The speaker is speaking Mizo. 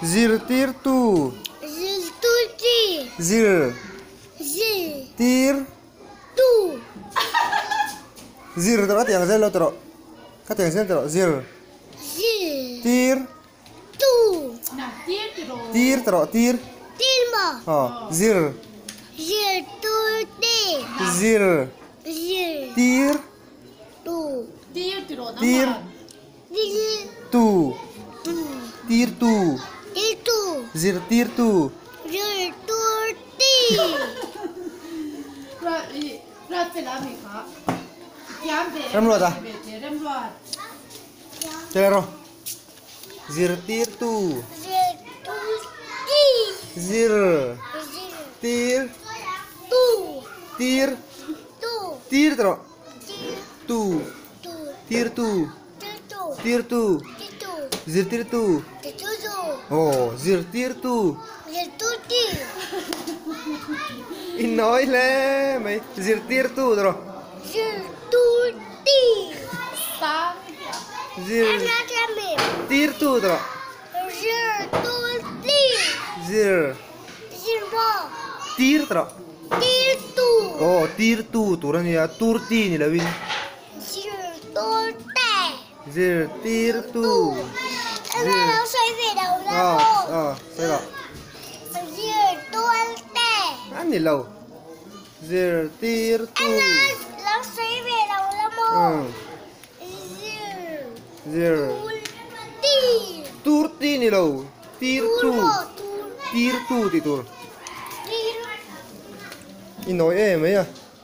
Zirtirtu. Zirtirtu. Zir. Zir. Tir. Tu. Zir tawh ka ti ang zel lo tawh. Ka ti ang zel tawh. Zir. Zir. Tir. Tu. Tir tawh tir. Tir maw? Aw. Zir. Zir tur ti. Zir. Zir. Tir. Tu. Tir. Tir. Tu. Tu. Tir tu. Tir tu. Zir tir tu. Zir tur ti. Remruat a. Che ro. Zir tir tu. Zir tur ti. Zir. Zir. Tir. Tu. Tir. Tu. Tir tawh. Tir. Tu. Tu. Tir tu. Tir tu. Tir tu. Tir tu. Zir tir tu. Tir tu tu. Oh, zir tir tu. Zir tur ti. I nawi hle mai. Zir tir tu tawh rawh. Zir tur ti. Zir. Tir tu tawh rawh. Zir tur ti. Zir. Zir maw. Tir tawh rawh. Tir tu. Oh, tir tu tur a nia. Tur ti ni loin. Zir tur te. Zir tir tu. Zir. Aw, aw, sawi rawh. Zir tur te. A ni lo. Zir tir tu. Zir. Tur ti ni lo. Tir tu. Tir tu tih tur. I nawi em mai a.